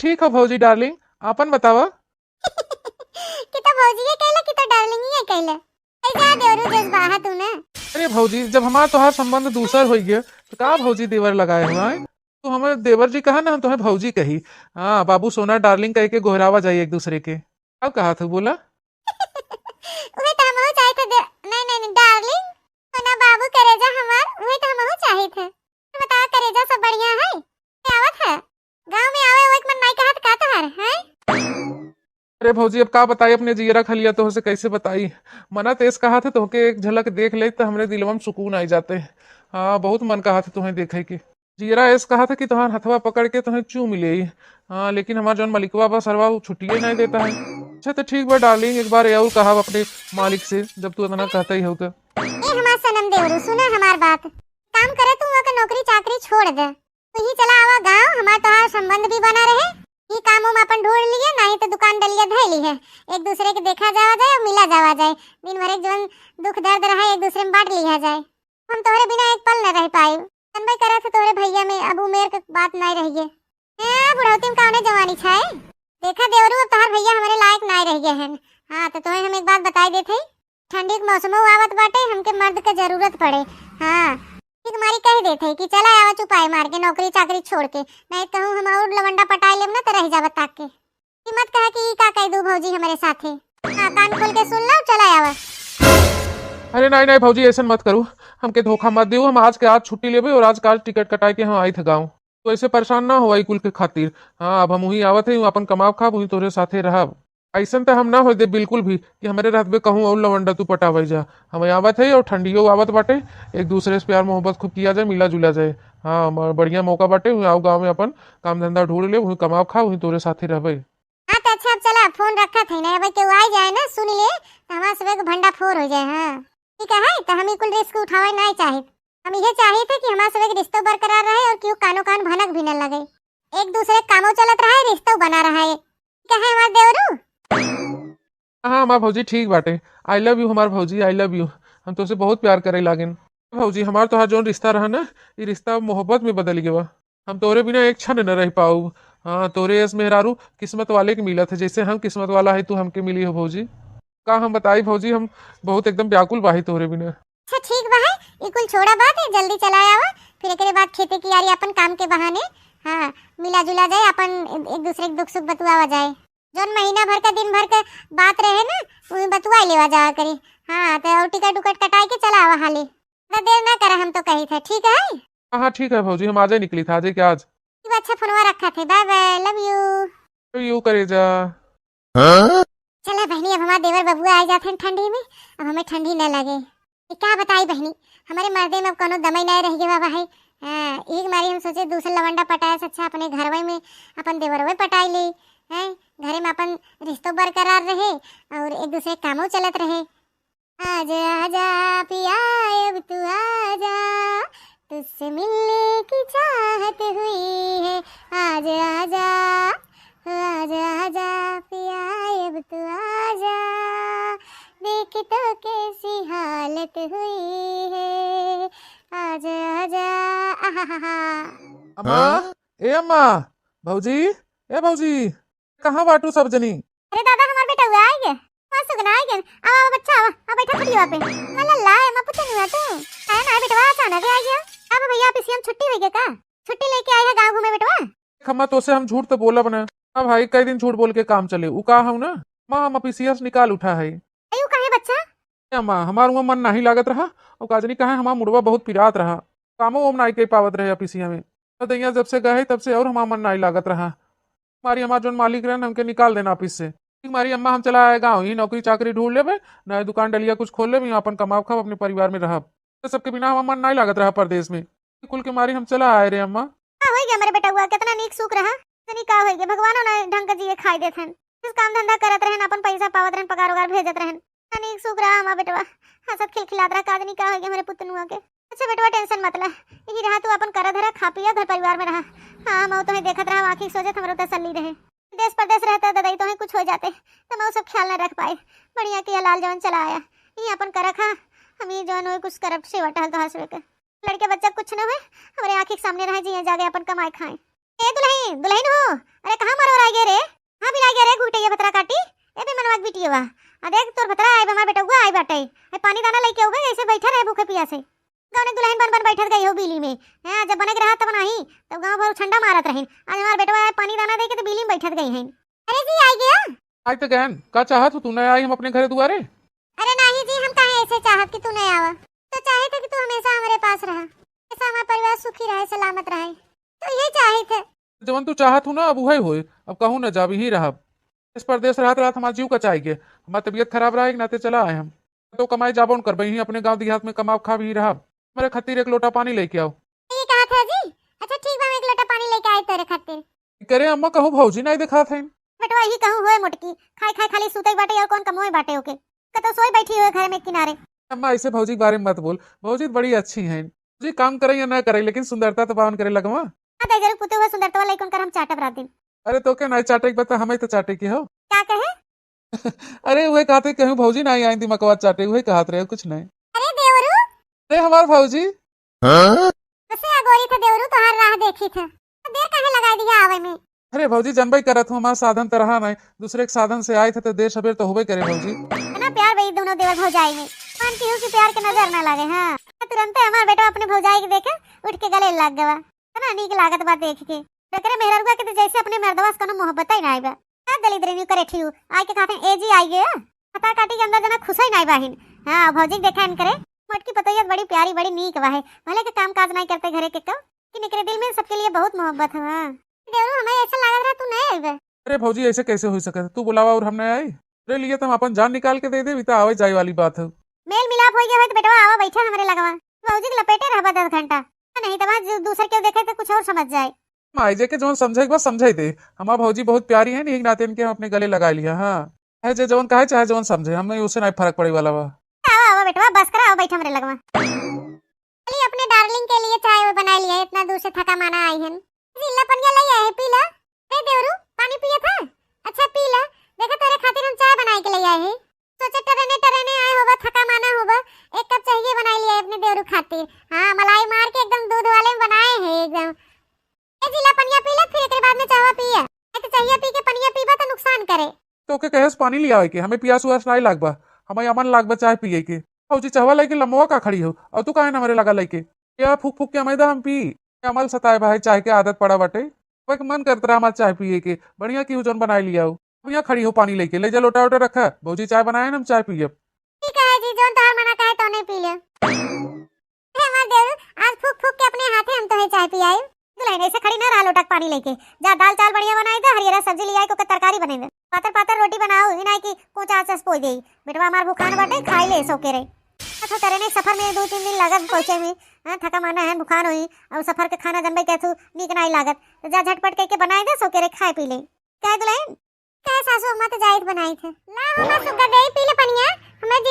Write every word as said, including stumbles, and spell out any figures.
ठीक है भौजी darling, आपन बतावा। कि तो भौजी ये कहले कि तो darling ये कहले। ऐसा देवरू जज्बा है तू ना। अरे भौजी, जब हमार तोहार संबंध दूसर हो गया तो का भौजी देवर लगाए हुआ है? तू हमें देवर जी कहा ना, हम तुम्हें भौजी कही। हाँ, बाबू सोना darling कह के गोहरावा जाई एक दूसरे के। अब कहा था बोला? उहे तो हमहू चाहे थे दे-, नहीं, नहीं, नहीं, darling, सोना बाबू करेजा हमार, उहे तो हमहू चाहे थे। तो बतावा करेजा, सब बढ़िया है? क्या आवत है? गाँव में आवे, आवे के मन नहीं कहत का तोहार, हैं? अरे भौजी, अब का बताई अपने जियरा खलिया, तोहसे कैसे बताई? मना तेज कहा था तोहके एक झलक देख ले तो हमरे दिलवा में सुकून आई जाते। हाँ, बहुत मन कहा था तुम्हें देखे के। जियरा ऐस कहा था कि तोहार हथवा पकड़ के तोहें चूम ले। हाँ, लेकिन हमार जौन मलिकवा बा सरवा, वो छुट्टिए नहीं देता है। अच्छा तो ठीक बा darling, एक बार और कहा अपने मालिक से, जब तू इतना कहता ही हो तो। ए हमार सनम देवरू, सुना हमार बात। काम करे तू ओके नौकरी चाकरी छोड़ दे। तू ही चला आवा गाँव, हमार तोहार संबंध भी बना रहे। ये काम उम अपन ढूंढ लिए, नहीं तो दुकान डलिया धै ली है। एक दूसरे के देखा जावा जाए और मिला जावा जाए। दिन भर एक जौन दुख दर्द रहे, एक दूसरे में बांट लिया जाए। हम तोहरे बिना एक पल न रह पाई। तनबे करे थे तोहरे भैया में, अब उमेर के बात नहीं रह गए। ए, बुढ़ौती में कौने जवानी छाए? देखा देवरू, अब तोहार भैया हमारे लायक नहीं रह गए हैं। हाँ, तो तोहे हम एक बात बताई देते हैं, ठंडी के मौसमो आवत बाटे, हमके मर्द के जरूरत पड़े। हाँ, ठीक मारी कह देते हैं कि चला आवा चुपाई मार के नौकरी चाकरी छोड़ के, नहीं कहूँ हम और लवंडा पटाई लेब ना तो रह जाबा ताक के। कि मत कहा कि ई का कह दू भौजी हमारे साथे। हाँ, कान खोल के सुन लो, चला आवा। अरे नहीं, नहीं भौजी, ऐसन मत करू, हमके धोखा मत दियो। हम आज के आज छुट्टी लेबे और आज के आज टिकट कटाए के हम आई थे गाँव। तो ऐसे परेशान ना होवा ई कुल के खातिर। हाँ, अब हम वहीं आवत है, अपन कमाब खाब, वहीं तोरे साथे रहब। ऐसन तो हम ना हो दे बिल्कुल भी कि हमारे रहत बे कहूँ और लवंडा तू पटावे जा। हम आवत है और ठंडियो आवत बाटे, एक दूसरे से प्यार मोहब्बत खूब किया जाए, मिला जुला जाए। हाँ, म-, बढ़िया मौका बाटे, वहीं आओ गाँव में अपन काम धंधा ढूंढ ले, वहीं कमाब खा, वहीं तोरे साथे रहबे। हाँ, तो अच्छा, अब चला, फोन रखत है ना, अब केहू आई जाए ना, सुन ले, तो हमार सबे के भंडा फोर हो जाए। हाँ, ठीक है, तो हम ई कुल risk उठावे नहीं चाहित। हम इहे चाहित है कि हमार सबे के रिश्तो बरकरार रहे और केहू कानो कान भनक भी न लगे, एक दूसरे के कामो चलत रहे, रिश्तो बना रहे। ठीक है हमार देवरू? हाँ, हमार भौजी ठीक बाटे। I love you हमार भौजी, I love you। हम तोसे बहुत प्यार करे लागेन। भौजी, हमार तोहार जौन रिश्ता रहा ना, ई रिश्ता मोहब्बत में बदल गवा। हम तोरे बिना एक क्षण न रह पाऊ। हाँ, तोरे यस मेहरारू किस्मत वाले के मिलत है, जैसे हम किस्मत वाला है, तू हमके मिली हो भौजी। का हम बताई भौजी, हम बहुत एकदम व्याकुल बाही तोरे बिना। अच्छा ठीक बा है, ई कुल छोड़ा बात है, जल्दी चला आवा, फिर एकरे बाद खेते की यारी अपन काम के बहाने, हाँ, मिला जुला जाए, अपन एक दूसरे के दुख सुख बतुआवा जाए। जौन महीना भर का दिन भर का बात रहे ना, वही बतुआ लेवा जावा करी। हाँ, तो और टिकट उकट कटाए के चला आवा हाली। ज्यादा देर ना करे, हम तो कही थे, ठीक है? हाँ, हाँ, ठीक है भौजी, हम आजे निकली था, आजे के आज। ठीक बा, अच्छा, फोनवा रखा थे, bye bye, love you। Love you करेजा। हाँ? चला बहनी, अब हमार देवर बबुआ आ जात हैं ठंडी में, अब हमें ठंडी न लगे। ये का बताई बहनी, हमारे मर्दे में अब कोनो दमई नहीं रह गया बाबा है। हाँ, एक मारी हम सोचे दूसर लवंडा पटाए से अच्छा अपने घरवे में अपन देवरवे पटाई ले, हैं? घरे में अपन रिश्तो बरकरार रहे और एक दूसरे कामो चलत रहे। आजा आजा पिया, अब तू आजा, तुझसे मिलने की चाहत हुई है। आजा आजा, आजा आजा पिया, अब तू आजा, देख तो कैसी हालत हुई है। आजा आजा, आहा हा हा। अम्मा, ए अम्मा, भौजी, ए भौजी, कहाँ बाटू सब जनी? अरे दादा, हमार बेटउआ आइ गे, हमार सुगना आइ गे। आवा, आवा बच्चा, आवा, आवा बैठा खटिया पे। ला ला ला, एमा पुतनुआ तू। काहे ना बेटवा अचानक आइ गे? अब भैया ऑफिसिया में छुट्टी होइ गे का? छुट्टी लेके आइ है गाँव घूमे बेटवा। देख अम्मा, तोसे हम झूठ तो बोलब ना। हाँ भाई, कई दिन झूठ बोल के काम चले, उ का हौ ना, माँ हम ऑफिसिया से निकाल उठा है। अयो काहे बच्चा? ए अम्मा, हमार उहाँ मन नाही लागत रहा, और का जनी काहे हमार मुड़वा बहुत पिरात रहा, कामो ओम नाही कइ पावत रहे ऑफिसिया में। तो दैया जब से गए तब से और हमार मन नाही लागत रहा। मारी हमार जौन मालिक रहन, हमके निकाल देना ऑफिस से। ठीक मारी अम्मा, हम चला आए गाँव, यही नौकरी चाकरी ढूंढ लेबे, नए दुकान डलिया कुछ खोल लेबे, यहाँ अपन कमाब खाब, अपने परिवार में रहब। तो सबके बिना हमार मन नाही लागत रहा परदेश में। कुल के मारी हम चला आए रे अम्मा। का होइ गया हमरे बेटउआ, कितना नीक सुख रहा। तनी का होइ गया, भगवानो ना ढंग का जिए खाए देत हन। जिस काम धंधा करत रहन, अपन पैसा पावत रहन, पगार उगार भेजत रहन। तनी एक सुख रहा हमार बेटवा, हंसत खिलखिलात रहा, का जनी का हो गया हमरे पुतनुआ के। अच्छा बेटवा, tension मत ला, यही रहा तू अपन करा धरा, खा पिया, घर परिवार में रहा। हाँ, हम तोहे देखत रहा, आँखी सोजत हमरो तसल्ली रहे। देश परदेश रहता ददाई, तोहे कुछ हो जाते, तो हम सब ख्याल न रख पाए। बढ़िया किया लाल जवन चला आया, यही अपन करा खा, हम ये जवन होए कुछ करब सेवा टहल तोहार सबे के। लड़के बच्चा कुछ न होए, हमरे आँखी के सामने रहे, जिए जागे अपन कमाए खाए। ए दुलहिन, दुलहिन हो, अरे कहाँ मारे ओराइ गए रे? हाँ, बिलाइ गए रे, घुटैया भतरा काटी। ए बे मनवा के बिटिया बा, आ देख तोर भतरा आइ बा, हमार बेटउआ आइ बाटे। ए पानी दाना लइके अउबे, ऐसे बैठा रहे भूखे पियासे। गौने दुलहिन बन बन बैठत गई हो बीली में। हैं, जब बने के रहा तब नाही, तब गाँव भर उछंडा मारत रहिन। आज हमार बेटवा आए पानी दाना दे के तो बीली में बैठत गई हैं। अरे जी, आइ गया। आइ तो गयन, का चाहत हो तू, न आई हम अपने घरे दुआरे? अरे नाही जी, हम काहे ऐसे चाहत कि तू न आवा। तो चाहे थे कि तू हमेशा हमरे पास रहा, हमेशा हमार परिवार सुखी रहे, सलामत रहे, तो ये चाहे थे। जवन तू चाहत हो ना, अब उहे होए। अब कहूँ न जाब, यहीं रहब। इस परदेस रहत रहत हमार जीव कचाइ गए। हमार तबियत खराब रहे के नाते चला आए हम। तो कमाए जाबो न करबे, यहीं अपने गाँव देहात में कमाब खाब, यहीं रहब। हमरे खातिर एक लोटा पानी लइके आओ। ये कहा था जी? अच्छा ठीक बा, हम एक लोटा पानी लइके आए तोरे खातिर। करे अम्मा, कहूँ भौजी नाई देखात है। बेटवा यही कहूँ होए मोटकी, खाए खाए खाली सूते बाटे और कौन कमोए बाटे ओके। कतो सोए बैठी हुए घर में किनारे। अम्मा ऐसे भौजी के बारे में मत बोल, भौजी तो बड़ी अच्छी हैं। भौजी काम करे या ना करे लेकिन सुंदरता तो पावन करे लगवा। हाँ, तो जरूर पुते हुए सुंदरता वाला कौन कर हम चाटब रात दिन। अरे तो के नाई चाटे के बता, हमें तो चाटे के हो। का कहे? अरे उहे कहते कहूँ भौजी नाई आई दिमकवा चाटे, उहे कहत रहे, कुछ नहीं। अरे देवरू। अरे हमार भौजी। हाँ? बसे अगोरी थे देवरू, तोहार राह देखी थे। तो देर काहे लगाई दिया आवे में? अरे भौजी, जनबई करत हूँ, हमार साधन तो रहा नहीं, दूसरे के साधन से आए थे तो देर सबेर तो होबे करे भौजी। इतना प्यार बा ई दोनों देवर भौजाई में, मानती हूँ कि प्यार के नजर ना लागे। हाँ, तुरंते हमार बेटा अपने भौजाई के देखे उठ के गले लग गवा। इतना नीक लागत बा देख के। एकरे मेहररुआ के तो जैसे अपने मर्दवा से कोनो मोहब्बत ही ना आइबा। का दलिद्र न्यू करे ठियू, आइ के कहते ए जी आइ गए। पता काटी के अंदर जना खुश ही ना बाहिन। हाँ, भौजी के देखा इनकरे। मोटकी पतोहिया तो बड़ी प्यारी, बड़ी नीक बा है। भले के काम काज नहीं करते घरे के कब, कि निकरे दिल में सबके लिए बहुत मोहब्बत है। हाँ। देवरू, हमें ऐसा लागत रहा तू नहीं आइबे। अरे भौजी, ऐसे कैसे हो सकत है? तू बुलावा और हम नहीं आई? तेरे लिए तो हम अपन जान निकाल के दे देबी, तो आवे जाए वाली बात है। मेल मिलाप हो गया है तो बेटवा आवा बैठा हमरे लगवा। भौजी के लपेटे रहबा दस घंटा, नहीं तो वहाँ जो दूसर के देखे तो कुछ और समझ जाए। माई जे के जौन समझे के बा समझे दे। हमार भौजी बहुत प्यारी है, यही नाते इनके हम अपने गले लगा लिया। हाँ, है जे जौन कहे चाहे जौन समझे, हमें उसे नहीं फर्क पड़े वाला बा। आवा, आवा बेटवा, बस करा, आवा बैठा हमरे लगवा। चली, अपने डार्लिंग के लिए चाय वो बना लिया, इतना दूर से थका माना आई हन। जी, ला पनिया ले आए, पी ला। ए देवरू, पानी पिए था? अच्छा पी ला, देखा तोरे खातिर हम चाय बनाए के ले आए हैं। सोचे टरेने टरेने आए होबा, थका माना होबा, एक कप चाहिए बनाए लिया अपने देवरू खातिर। हाँ, मलाई मार के एकदम दूध वाले में बनाए हैं एकदम। ए जी, ला पनिया पी ला, फिर एकरे बाद में चाहवा पिए। ए तो चाहिए पी के पनिया पीबा तो नुकसान करे। तो के कहेस पानी ले आवे के, हमें पियास उआस नाई लागबा, हमें अमन लागबा चाय पिए के। भौजी, चाहवा लेके लमवा का खड़ी हो, और तू काहे ना हमरे लगा लेके? या फूक फूक के हमें दा हम पी। अमल सताए भाई, चाय के आदत पड़ा बाटे। वह के मन करत रहा हमार चाय पिए के, बढ़िया की जौन बनाए लिया हो। अब यहाँ खड़ी हो पानी लेके, ले जा लोटा वोटा रखा, भौजी चाय बनाए ना, हम चाय पियब। ठीक है जी, जौन तोहार मना कहे तो नहीं पी ले। हे हमार देवरू, आज फूक फूक के अपने हाथे हम तोहे चाय पियाई। दुलहिन ऐसे खड़ी ना रहा, लोटा के पानी लेके जा, दाल चावल बढ़िया बनाई दे, हरियरा सब्जी लियाई, को के तरकारी बने दे, पातर पातर रोटी बनाओ, ई नाई कि कोचा आचस पोई देई। बेटवा हमार भूखान बाटे, खाई ले सो के रे। अच्छा, तेरे ने सफर में दो तीन दिन लागत पहुँचे में, हाँ, थका माना है, भूखान होई, और सफर के खाना जनबे के तू नीक नाई लागत, तो जा झटपट करके बनाई दे, सो के रे, खाए पी ले। कहे दुलहिन, कहे सासू अम्मा तो जाइत बनाई थे। ला हमार सुग्गा दे, पी ले पनिया, हमें जिए